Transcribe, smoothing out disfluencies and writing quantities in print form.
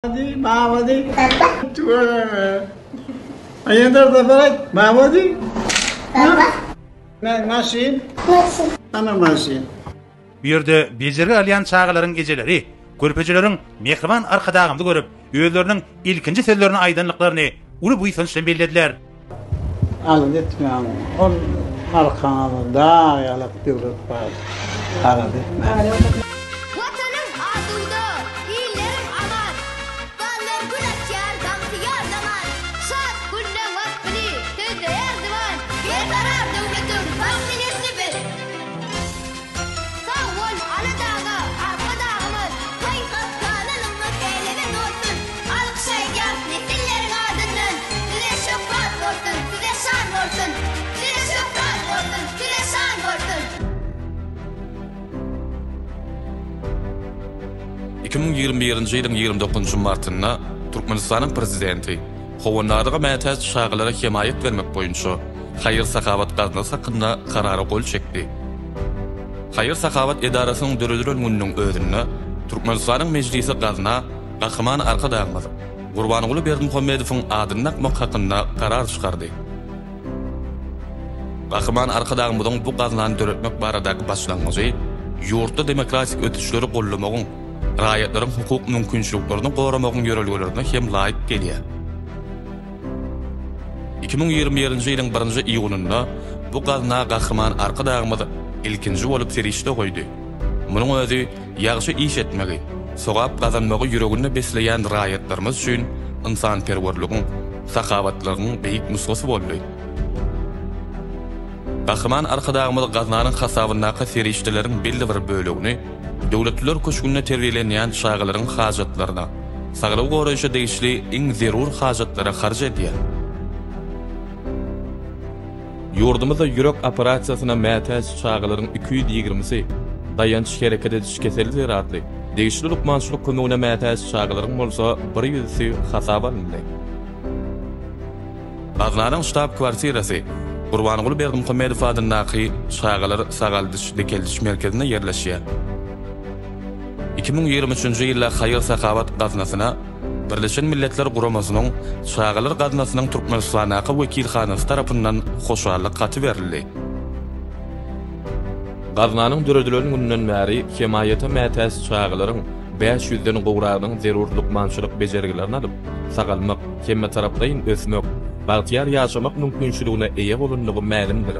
Diý, baba diý. Baba. Tüweleme. Aýendar Zafar aýt, baba diý. Baba. Ne, maşyn? Maşyn. Ana maşyn. Bu ýerde bejergi alýan çagalaryň ejeleri körpejeleriň mähriban Arkadagymyzy görüp, özleriniň ilkinji sözlerini aýdandyklaryny uly buýsanç bilen bellediler. Alada etmäň, ol arkaňyzda dag ýalak döwlet bar. Alada etmäň. Watanym asuda, illerim aman, Dallar gül açýar bagtyýar zaman, Şat günleň waspyny sözleýär zyban, Berkarar döwletiň bagtly nesli biz. Sag bol, Aladaga, Arkadagymyz, Paýhas ganalyňyz äleme dolsun! Alkyş aýdýas nesilleriň adyndan, Size şöhrat bolsun, size şan bolsun! Size şöhrat bolsun, size şan bolsun! 2021-nji ýylyň 29 martynda Türkmenistanyň Prezidenti howandarlyga mätäç çagalara hemaýat bermek boýunça haýyr-sahawat gaznasy hakynda Karara gol çekdi. Haýyr-sahawat edarasynyň döredilen gününiň özünde Türkmenistanyň Mejlisi gazna Gahryman Arkadagymyz Gurbanguly Berdimuhamedowyň adyny dakmak hakynda Karar çykardy. Gahryman Arkadagymyzyň bu gaznany döretmek baradaky başlangyjy ýurtda demokratik ösüşleri goldamagyň, raýatlaryň hukuk mümkinçiliklerini goramagyň ýörelgelerine hem laýyk gelýär. 2021-nji ýylyň birinji iýunynda bu gazna Gahryman Arkadagymyz ilkinji bolup serişde goýdy. Munuň özi ýagşy iş etmegi, sogap gazanmagy ýüreginde besleýän raýatlarymyz üçin ynsanperwerligiň, sahawatlygyň beýik nusgasy boldy. Gahryman Arkadagymyz gaznanyň hasabyndaky serişdeleriň belli bir bölegini Döwletliler köşgünde terbiýelenýän çagalaryň hajatlaryna, saglygy goraýşa degişli iň zerur hajatlara harç edýär. Ýurdumyzda ýürek operasiýasyna mätäç çagalaryň 220-si, daýanç hereket ediş keseli zerarly degişli lukmançylyk kömegine mätäç çagalaryň bolsa bir ýüzüsi hasaba alyndy. Gaznanyň ştab-kwartirasy Gurbanguly Berdimuhamedow adyndaky Çagalar sagaldyş-dikeldiş merkezinde ýerleşýär. 2023-nji ýylda haýyr-sahawat gaznasyna Birleşen Milletler Guramasynyň Çagalar gaznasynyň Türkmenistandaky wekilhanasy tarapyndan hoşallyk haty berildi. Gaznanyň döredilen gününden bäri hemaýata mätäç çagalaryň 500 den gowragynyň zerur lukmançylyk bejergilerini alyp, sagalmak, hemmetaraplaýyn ösmek, bagtyýar ýaşamak mümkinçiligine eýe bolandygy mälimdir.